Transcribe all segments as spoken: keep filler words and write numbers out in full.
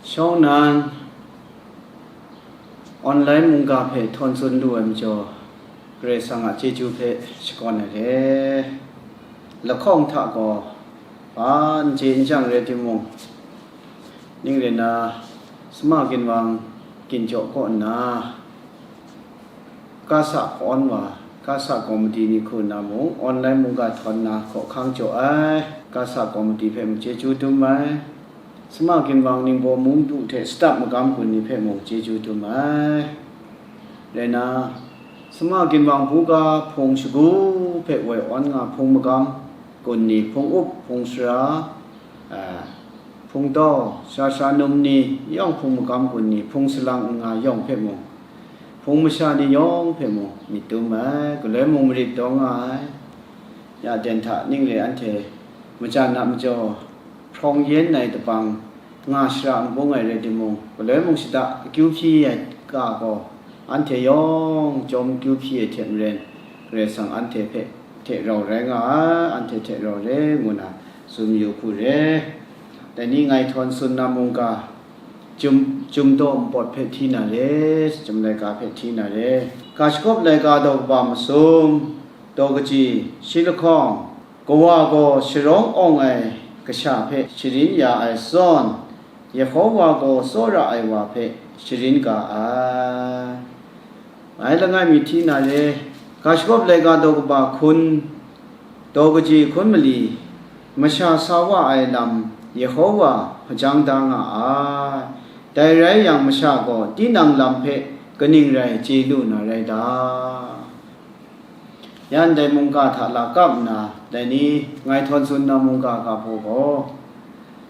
Shawng nnan, online mungga hpe htawn tsun lu ai majaw, Karai Kasang a chyeju hpe shakawn ai hte, lahkawng hta gaw, hpa n chye n chyang rai timung, ning rai nna, sama ginwang ginjaw kaw nna, kasa hkawn wa, kasa komiti ni hku nna mung, online mungga htawn na hkaw hkang jaw ai, kasa komiti hpe mung chyeju dum ai, sama ginwang ningbaw mung du hte shadap magam gun ni hpe mung chyeju dum ai. Rai nna, sama ginwang buga hpung shagu hpe woi awn nga hpung magam gun ni, hpung up, hpung sara, a, hpung dau, sara sara num ni yawng hpung magam gun ni, hpung salang n nga yawng hpe mung, hpung masha ni yawng hpe mung myit dum ai, galoi mung marit taw nga ai. Ya den hta ning le anhte majan a majaw hprawng yen ai dabang nga shara n bung ai rai timung, galoi mung shada akyu hpyi ai ga gaw, anhte yawng chyawm akyu hpyi ai hte maren, Karai Kasang anhte hpe hte rau rai nga ai, anhte hte rau re ngu na tsun yu hku re. Dai ni ngai htawn tsun na mungga, Chyum, Chyum daw npawt hpe hti na re, Chyum laika hpe hti na re. Ga shagawp laika daw kaba masum, daw kaji, shi lahkawng, Kawa gaw sharawng awng ai kasha hpe sharin ya ai zawn, Yehova gaw tsawra ai wa hpe sharin ga ai. Ngai langai mi hti na re, ga shagawp laika daw kaba hkun, daw kaji hkun mali, masha sa wa ai lam Yehova hpajang da nga ai. Dai rai yang, masha gaw tinang lam hpe kaning rai chye lu na rai ta? Yan dai mungga hta la kap nna, dai ni ngai htawn tsun na mungga ga hpaw gaw,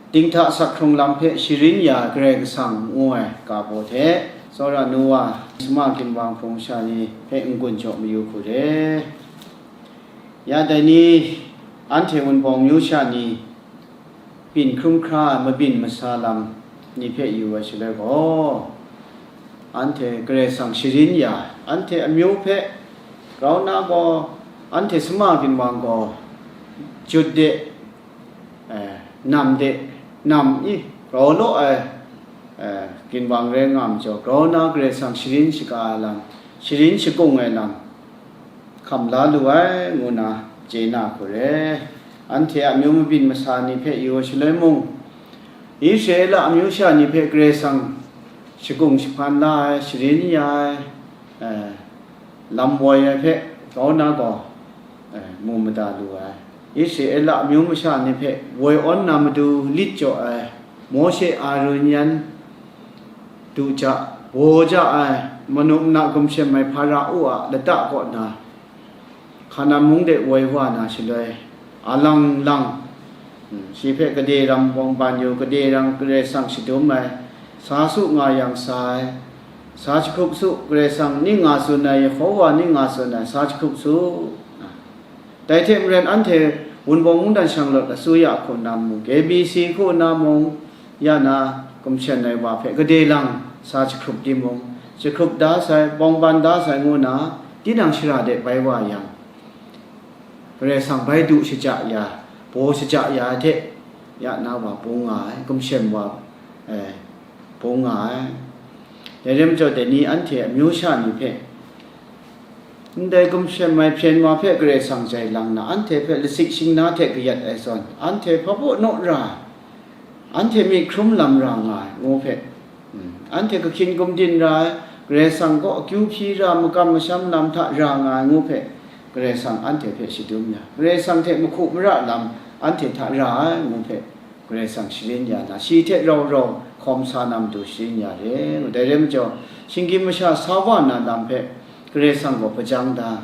dinghta sak hkrung lam hpe sharin ya Karai Kasang ngu ai ga hpaw hte, tsawra nu wa, sama ginwang hpung sha ni hpe n-gun jaw mayu hku re. Ya dai ni, anhte Wunpawng myu sha ni, byin hkrum hkra ai mabyin masa lam ni hpe yu ai shaloi gaw, anhte Karai Kasang sharin ya ai, anhte amyu hpe grau na gaw, anhte sama ginwang gaw, jut de, eh, nam de, nam i grau law ai, eh, ginwang rai nga majaw, grau na Karai Kasang sharin shaga ai lam, sharin shakung ai lam, hkam la lu ai, ngu na chye na hku re. Anhte a amyu mabyin masa ni hpe yu ai shaloi mung, Israela amyu sha ni hpe Karai Kasang shakung jahpan la ai, sharin ya ai, eh, lam woi ai hpe grau na gaw, eh, mu mada lu ai. Israela amyu masha ni hpe woi awn na matu lit jaw ai, Mawshe Arun yan, du ja, baw ja ai, manu mana gumshem ai Hpara-u a lata kaw na, Hkanan mung de woi wa na shaloi, alang lang, hmm, shi hpe gade ram bawng ban yu, gade ram Karai Kasang shadum ai, sa su nga yang sa ai, sa jahkrup su, Karai Kasang ning nga tsun ai, Yehova ning nga tsun ai, sa jahkrup su. Dai hte maren anhte Wunpawng mungdan shanglawt asuya hku na mung, K B C hku na mung, ya na, gumshem ai wa hpe gade lang sa jahkrup timung, jahkrup da sai, bawng ban da sai ngu na, tinang shara de bai wa yang, Karai Kasang bai du shaja ya, baw shaja ya ai hte, ya na wa bung nga ai, gumshem wa, eh, bung nga ai. Dai rai majaw, dai ni anhte amyu sha ni hpe, ndai gumshem ai hpyen wa hpe Karai Kasang jai lang na, anhte hpe lasik shingna hte kayat ai zawn, anhte hpa baw naw ra ai, anhte myit hkrum lam ra nga ai, ngu hpe, mm, anhte kahkyin gumdin ra ai, Karai Kasang kaw akyu hpyi ra, makam masham lam hta ra nga ai, ngu hpe, Karai Kasang anhte hpe shadum ya, Karai Kasang hte mahku mara lam anhte hta ra ai, ngu hpe, Karai Kasang sharin ya na, shi hte rau rau hkawm sa na matu sharin ya re. Dai rai majaw, shinggyim masha sa wa na lam hpe Karai Kasang gaw hpajang da.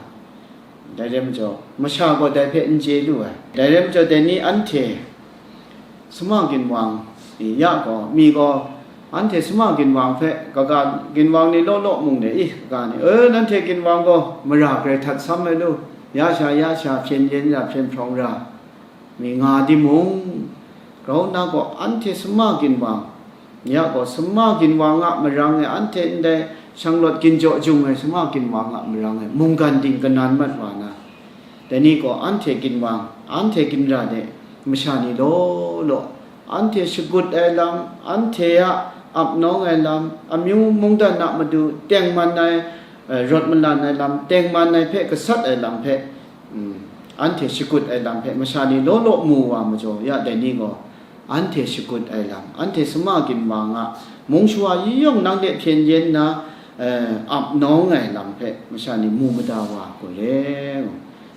Dai rai majaw, masha gaw dai hpe n chye lu ai. Dai rai majaw, dai ni anhte sama ginwang ni ya gaw, mi gaw anhte sama ginwang hpe kaga ginwang ni law law mung de, i, kaga ni, e, nanhte ginwang gaw mara grai htat sam ai lu, ya sha, ya sha, hpyen yen ra, hpyen hprawng ra, mi nga timung, grau na gaw, anhte sama ginwang, ya gaw, sama ginwang a marang e, anhte ndai shanglawt ginjaw jung ai sama ginwang a marang e, mungkan ding kanan mat wa na, dai ni gaw, anhte ginwang, anhte ginra de masha ni law law, anhte shagut ai lam, anhte a ap nawng ai lam, amyu mungdan a matu tengman ai, eh, rawt malan ai lam, tengman ai hpe gasat ai lam hpe, mm, anhte shagut ai lam hpe masha ni law law mu wa majaw, ya dai ni gaw, anhte shagut ai lam, anhte sama ginwang a mung shawa yawng nang de hpyen yen na, eh, ap nawng ai lam hpe masha ni mu mada wa hku re.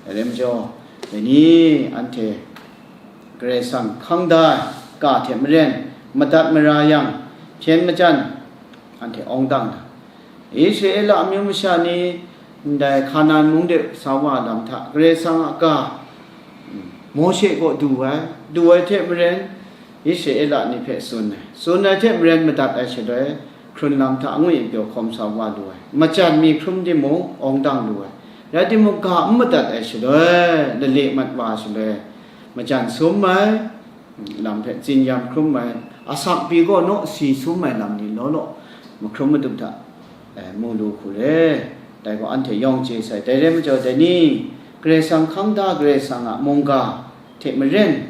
Dai rai majaw, dai ni anhte Karai Kasang hkang da ai ga hte maren, madat mara yang, hpyen majan, anhte awng dang na, Israela amyu masha ni ndai Hkanan mung de sa wa lam hta, Karai Kasang a ga, Mawshe kaw du ai, du ai hte maren, Israela ni hpe tsun ai, tsun ai hte maren madat ai shaloi, hkrun lam hta angwi pyaw hkawm sa wa lu ai, majan mi hkrum timung, awng dang lu ai, rai timung, ga n madat ai shaloi, lale mat wa shaloi, majan sum ai, lam hpe tsin-yam hkrum ai, asak pyi gaw naw si sum ai lam ni law law, mahkrum madup hta, eh, mu lu hku re. Dai gaw anhte yawng chye sai. Dai rai majaw, dai ni, Karai Kasang hkang da, Karai Kasang a mungga hte maren,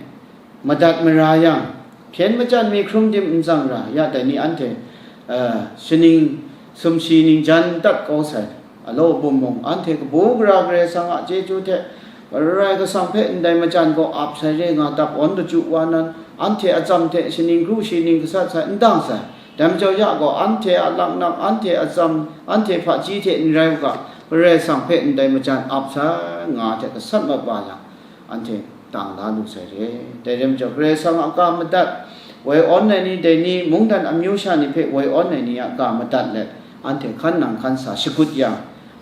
madat mara yang, hpyen majan mi hkrum tim n tsang ra, ya dai ni anhte, eh, shaning, sumshi ning jan dat kau sai. Alaw bum mung, anhte kabu gara Karai Kasang a chyeju hte, Karai Kasang hpe ndai majan gaw ap sai re nga, dap awn laju wa nan, anhte atsam hte shaning kru shi ning gasat sai, n dang sai. Dai majaw ya gaw, anhte a laknak, anhte atsam, anhte hpaji hte n rai u ga, Karai Kasang hpe ndai majan ap sai nga hte gasat mat wa yang, anhte tang la lu sai re. Dai rai majaw, Karai Kasang a ga madat, woi awn ai ni, dai ni, mungdan amyu sha ni hpe woi awn ai ni a ga madat let, anhte hkan nang hkan sa shagut yang,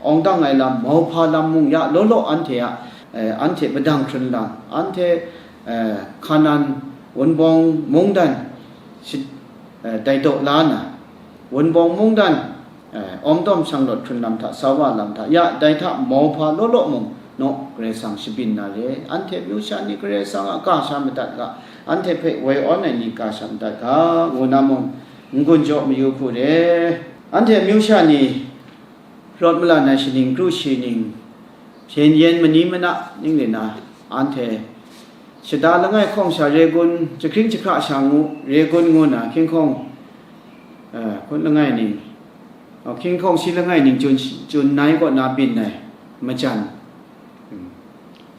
awng dang ai lam, mauhpa lam mung ya law law anhte a, eh, anhte padang hkrun lang, anhte, eh, Hkanan wunbawng mungdan shi-, eh, dai daw la na, wunbawng mungdan, eh, awm tawm shanglawt hkrun lam hta, sa wa lam hta, ya dai hta mauhpa law law mung, naw Karai Kasang shabyin na re. Anhte amyu sha ni Karai Kasang a ga sha madat ga, anhte hpe woi awn ai ni ga sha madat ga, ngu na mung, n-gun jaw mayu hku re. Anhte amyu sha ni, rawt malan ai shaning kru shi ning, hpyen yen mani mana ning rin na, anhte shada langai hkawng sha re gun, jahkring jahkra sha ngu, re gun ngu na, hkying hkawng, eh, hkun langai ning, oh, hkying hkawng shi langai ning chun, chun nai kaw na byin ai majan, mm,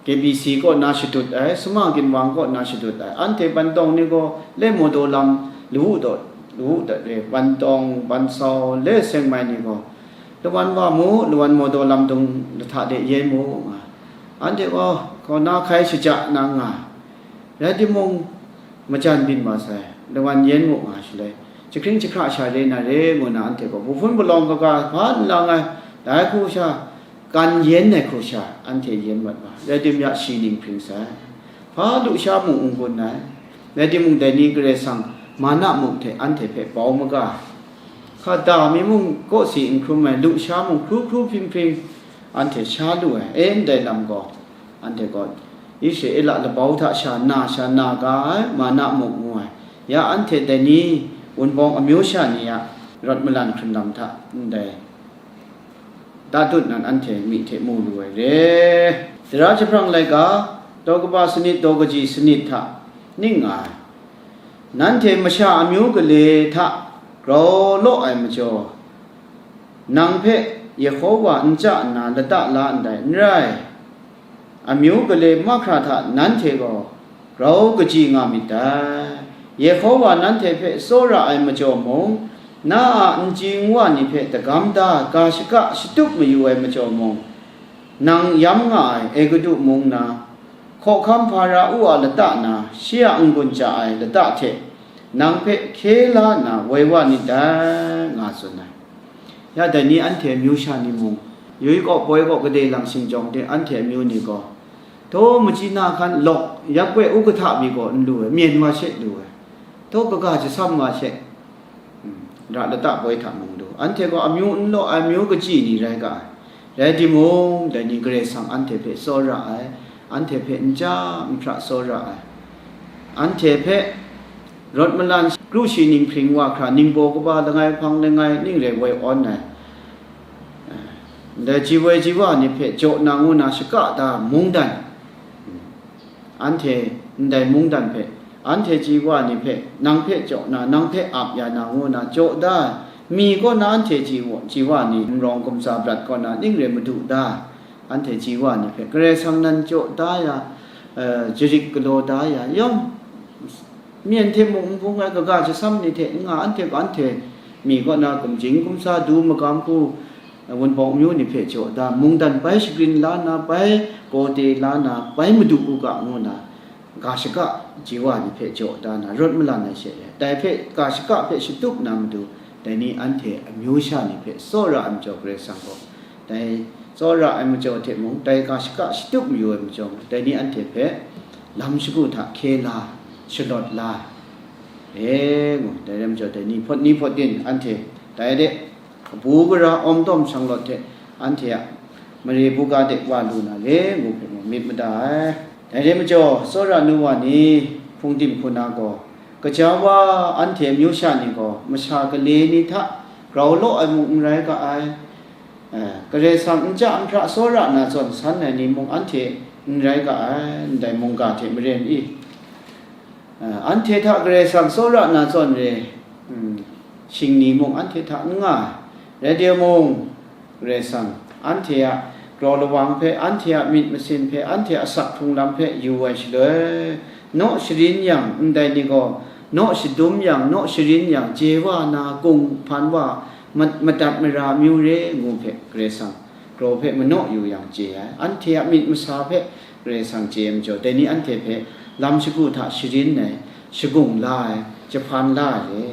K B C kaw na shadut ai, suma ginwang kaw na shadut ai, anhte bantawng ni gaw le Mawdaw lam lawu dat, lawu dat re, bantawng, bansau, le seng mai ni gaw, lawan wa mu, lawan Mawdaw lam dung lahta de yen mu, nga. Anhte gaw, kaw na hkai shaja na nga. Rai timung, majan byin wa sai, lawan yen mu nga shaloi, jahkring jahkra sha re na re, ngu na anhte gaw, buhpun palawng kaga hpa n lang ai, dai hku sha, kan yen ai hku sha, anhte yen mat wa, rai tim ya shi ning hpring sai. Hpa lusha mung n gun ai, rai timung, dai ni Karai Kasang mana muk hte anhte hpe bau maga ai. Hka da mi mung kaw si n hkrum ai, lusha mung hkru hkru hpring hpring, anhte sha lu ai, e, ndai lam gaw, anhte gaw, Israela labau hta sha na, sha na ga ai, mana muk ngu ai, ya anhte dai ni, wunbawng amyu sha ni a rawt malan hkrun lam hta, ndai, da dut nan anhte myi hte mu lu ai re. Sara jahprang laika, daw kaba sanit, daw kaji sanit hta ning nga ai. Nanhte masha amyu gale hta grau law ai majaw, nang hpe Yehova n chya nna lata la ndai n rai. Amyu gale mahkra hta nanhte gaw grau kaji nga myit dai. Yehova nanhte hpe tsawra ai majaw mung, na a nji nwa ni hpe dagam da ga shaka shatup mayu ai majaw mung, nang yam nga ai Egutu mung na, hkawhkam Hpara-u a lata na, shi a n-gun ja ai lata hte nang hpe hkye la nna woi wa nit dai, nga tsun ai. Ya dai ni anhte amyu sha ni mung, yoi kaw poi kaw gade lang shingjawng de anhte amyu ni gaw, htaw machyi na hkan lawk, yak we u kahta mi gaw n lu ai, myen wa she lu ai, htaw kaga jasam wa she, mm, ra lata poi hta mung lu, anhte gaw amyu n law ai amyu kaji ni rai ga ai. Rai timung, dai ni Karai Kasang anhte hpe tsawra ai, anhte hpe n ja n hpra tsawra ai, anhte hpe rawt malan kru shi ning hpring wa hkra, ningbaw kaba langai hpang langai ning rai woi awn ai, ndai ji woi ji wa ni hpe jaw na ngu na shaka da mungdan, anhte ndai mungdan hpe anhte ji wa ni hpe, nang hpe jaw na, nang hpe ap ya na, ngu na jaw da ai. Mi kaw na anhte ji wa, ji wa ni, gumrawng gumtsa brat kaw na ning rai madu da ai. Anhte ji wa ni hpe, Karai Kasang nan jaw da ya, eh, jarik galaw da ya, yawng, myen hte mung n bung ai kaga jasam ni hte n nga, anhte gaw anhte mi kaw na gumjing gumsa du magam hku, Wunpawng amyu ni hpe jaw da, mungdan bai shagrin la na, bai gawde la na, bai madu u ga, ngu na, ga shaka ji wa ni hpe jaw da na, rawt malan ai she, dai hpe ga shaka hpe shatup na matu, dai ni anhte amyu sha ni hpe tsawra ai majaw Karai Kasang gaw, dai tsawra ai majaw hte mung, dai ga shaka shatup mayu ai majaw, dai ni anhte hpe lam shagu hta hkye la, shalawt la, e ngu, dai rai majaw, dai ni hpawt ni hpawt din anhte, dai de, kabu gara awm tawm shanglawt hte anhte a mare buga de wa lu na le, ngu hpe mung myit mada ai. Dai re majaw, tsawra nu wa ni, hpungdim hku na gaw, kaja wa anhte amyu sha ni gaw masha gale ni hta grau law ai mung n rai ga ai, eh, Karai Kasang n ja n hpra tsawra na zawn san ai ni mung anhte n rai ga ai, ndai mungga hte maren i. Eh, anhte hta Karai Kasang tsawra na zawn re, mm, shing ni mung anhte hta n nga ai. Rai timung, Karai Kasang anhte a grau lawang hpe, anhte a myit masin hpe, anhte a asak hkrung lam hpe yu ai shaloi, naw sharin yang, ndai ni gaw naw shadum yang, naw sharin yang, chye wa na, gung hpan wa, ma-, madat mara amyu re, ngu hpe Karai Kasang grau hpe manaw yu yang chye ai. Anhte a myit masa hpe Karai Kasang chye ai majaw, dai ni anhte hpe lam shagu hta sharin ai, shagung la ai, jahpan la ai le.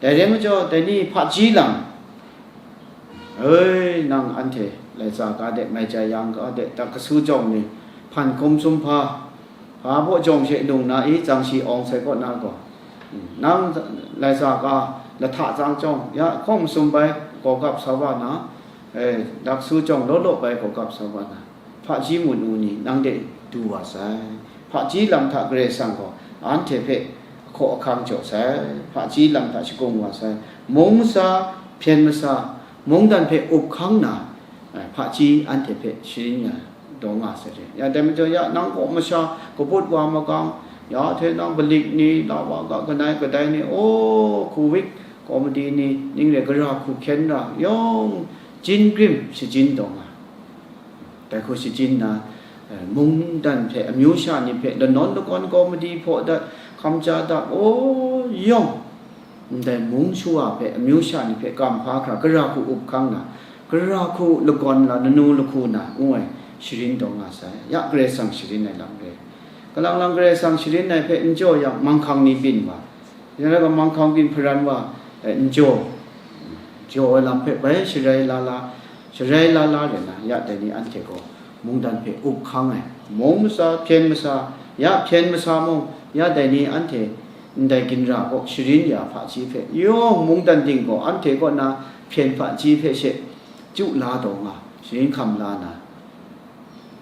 Dai rai majaw, dai ni hpaji lam, "Hei, nang anhte laitsa ga de, mai jai yang ga de, dak kasu jawng ni, hpan hkum sum hpa, hpa baw jawng she nung na i, tsang shi awng sai kaw na gaw, nang laitsa ga lahta tsang jawng, ya hkawng masum bai gaw gap sa wa na, eh, dak su jawng law law bai gaw gap sa wa na, hpaji mung u ni nang de du wa sai. Hpaji lam hta Karai Kasang gaw anhte hpe ahkaw ahkang jaw sai. Hpaji lam hta shagung wa sai. Mung masa, hpyen masa, mungdan hpe up hkang na, eh, hpaji anhte hpe sharin ya daw nga sai re. Ya dai majaw, ya nang gaw masha kabut wa magang, ya hte nang balik ni, la wa ga, kanai kadai ni, o, hku wik, komadi ni, ning re gara hku hkyen ra, yawng jin grim shajin daw nga. Dai hku shajin na, eh, mungdan hpe, amyu sha ni hpe, lanawn lakawn komadi hpaw dat, hkam ja dat, o, yawng, ndai mung shawa hpe, amyu sha ni hpe kam hpa hkra, gara hku up hkang na, gara hku lagawn la, lanu lahku na, ngu ai, sharin daw nga sai. Ya Karai Kasang sharin ai lam re. Kalang lang Karai Kasang sharin ai hpe n jaw yang, manghkang ni byin wa, yang rai ga, manghkang byin hparan wa, eh, n jaw, jaw ai lam hpe bai sharai la la, sharai la la rai na, ya dai ni anhte gaw mungdan hpe up hkang ai, mung masa, hpyen masa, ya hpyen masa mung, ya dai ni anhte ndai ginra gaw sharin ya hpaji hpe, yawng mungdan ting gaw anhte kaw na hpyen hpaji hpe she chyu la taw nga, sharin hkam la na,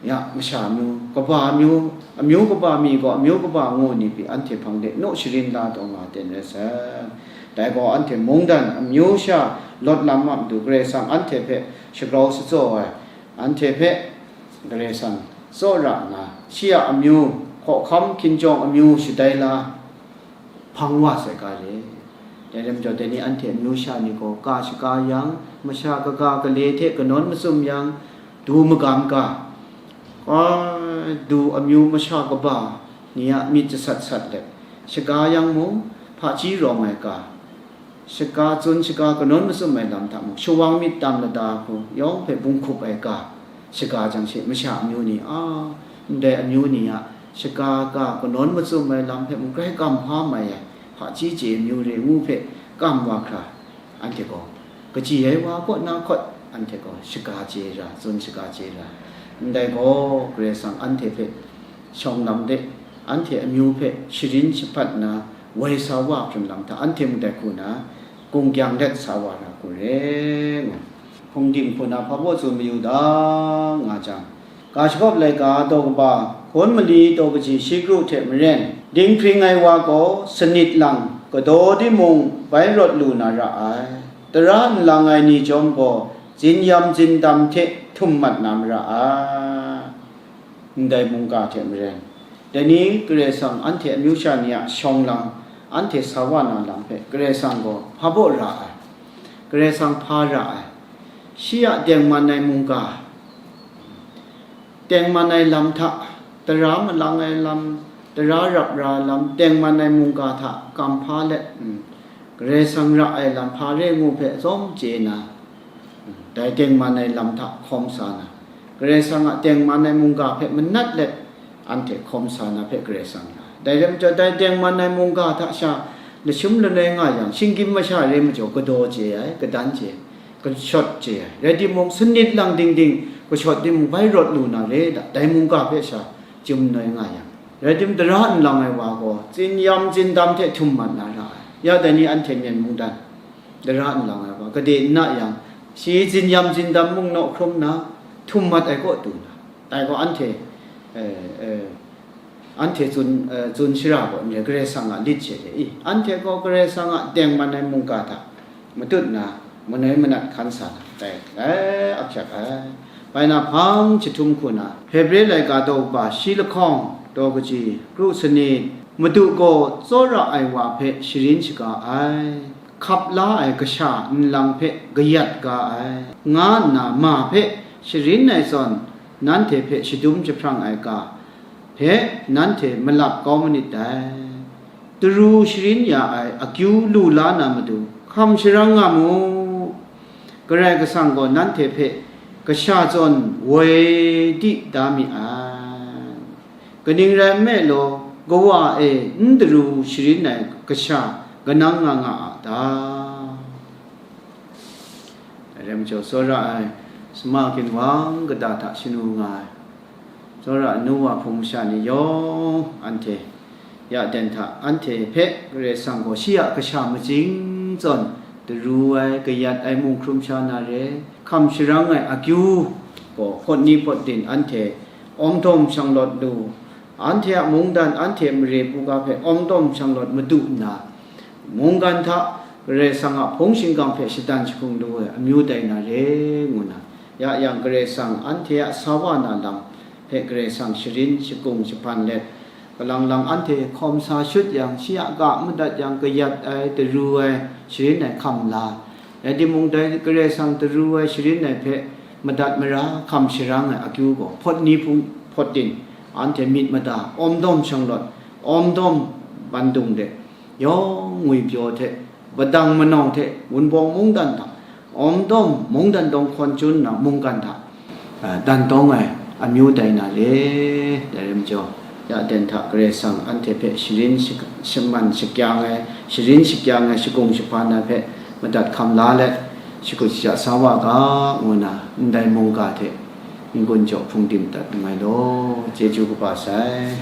ya masha amyu, kaba amyu, amyu kaba mi gaw amyu kaba ngu ni pyi anhte hpang de naw sharin la taw nga ten rai sai. Dai gaw anhte mungdan amyu sha lawt lam a matu Karai Kasang anhte hpe shagrau shatsaw ai, anhte hpe Karai Kasang tsawra nna, shi a amyu, hkawhkam hkinjawng amyu shadai la, hpang wa sai ga re. Dai rai majaw, dai ni anhte amyu sha ni gaw, ga shaga yang, masha kaga gale hte kanawn matsun yang, du magam ga, a, du amyu masha kaba ni a myit jasat sat let, shaga yang mung, hpaji rawng ai ga, shaga tsun shaga kanawn matsun ai lam hta mung, shawang myit tam lada hku yawng hpe bung hkup ai ga, shaga jang she masha amyu ni, a, ndai amyu ni a shaga ga kanawn matsun ai lam hpe mung grai kam hpa mai ai, hpaji chye amyu re ngu hpe kam wa hkra, anhte gaw, kaji ai wa kaw na hkawt, anhte gaw shaga chye ra, tsun shaga chye ra. Ndai gaw, Karai Kasang anhte hpe shawng lam de, anhte amyu hpe sharin shahpat nna, woi sa wa hkrum lam hta, anhte mung dai hku na, kungkyang let sa wa ra hku re, ngu. Hpungdim hku na hpa baw tsun mayu da nga jang, ga shagawp laika daw kaba, hkawn mali daw kaji shi kru hte maren, dinghpring ai wa gaw sanit lang kadaw timung bai rawt lu na ra ai. Tara nlang ai ni chyawm gaw, zinyam zindam hte htum mat na mara ai. Ndai mungga hte maren, Dai ni Karai Kasang anhte amyu sha ni a shawng lam, anhte sa wa na lam hpe Karai Kasang gaw hpa baw ra ai, Karai Kasang hpa ra ai, shi a tengman ai mungga, tengman ai lam hta, tara malang ai lam, tara rap ra ai lam, tengman ai mungga hta kam hpa let, mm, Karai Kasang ra ai lam hpa re ngu hpe tsawm chye na, mm, dai tengman ai lam hta hkawm sa na, Karai Kasang a tengman ai mungga hpe manat let, anhte hkawm sa na hpe Karai Kasang ra. Dai rai majaw, dai tengman ai mungga hta sha lashum lanoi nga yang, shinggyim masha re majaw, kadaw chye ai, kadan chye ai, kashawt chye ai. Rai timung, sanit lang ding ding, kashawt timung, bai rawt lu na re da, dai mungga hpe sha chyum noi nga yang. Rai tim, tara nlang ai wa gaw, tsin yam tsin dam hte htum mat na ra ai. Ya dai ni anhte Myen mungdan, tara nlang ai wa, gade n na yang, shi tsin yam tsin dam mung naw hkrum na, htum mat ai kaw du na, dai gaw anhte, eh, eh, anhte tsun, eh, tsun shara gaw n re, Karai Kasang a lit she re i, anhte gaw Karai Kasang a tengman ai mungga hta matut na, manoi manat hkan sa na, dai, eh, ap shat ai. Bai na hpang jahtum hku na, Hebre laika daw kaba shi lahkawng, daw kaji, kru sanit, Madu gaw tsawra ai wa hpe sharin shaga ai, hkap la ai kasha nlang hpe kayat ga ai, nga nna ma hpe sharin ai zawn, nanhte hpe shadum jahprang ai ga hpe nanhte malap kau manit dai. Taru sharin ya ai akyu lu la na matu, hkam sharang nga mu. Karai Kasang gaw nanhte hpe kasha zawn woi di da mi ai. Kaning rai nme law, kawa e n taru sharin ai kasha kanang nga nga a ta? Dai rai majaw, tsawra ai sama ginwang kata hta shanu nga ai, tsawra ai nu wa hpung masha ni yawng, anhte ya den hta, anhte hpe Karai Kasang gaw shi a kasha majing zawn, taru ai, kayat ai, mung hkrum sha na re, hkam sharang ai akyu gaw hpawt ni hpawt din anhte awmdawm shanglawt lu, anhte a mungdan, anhte a mare buga hpe awmdawm shanglawt madu nna, mungkan hta Karai Kasang a hpung shingkang hpe shadan shagung lu ai amyu dai na re, ngu na, ya yang Karai Kasang anhte a sa wa na lam hpe Karai Kasang sharin, shakung, shahpan let, kalang lang anhte hkawm sa shut yang, shi a ga madat yang, kayat ai, taru ai, sharin ai hkam la. Rai timung, dai Karai Kasang taru ai, sharin ai hpe madat mara, hkam sharang ai akyu gaw, hpawt ni hpung hpawt din, anhte myit mada, awmdawm shanglawt, awmdawm bandung de, yawng ngwipyaw hte, badang manawng hte, wunbawng mungdan hta, awmdawm mungdan dawng hkawn chun nna mungkan hta, a, dan tawng ai amyu dai na re. Dai rai majaw, ya den hta Karai Kasang anhte hpe sharin shak-, shaman shakyang ai, sharin shakyang ai, shakung shahpan ai hpe madat hkam la let, shakut shaja sa wa ga, ngu na, ndai mungga hte n-gun jaw hpung dim dat nngai law, chyeju kaba sai.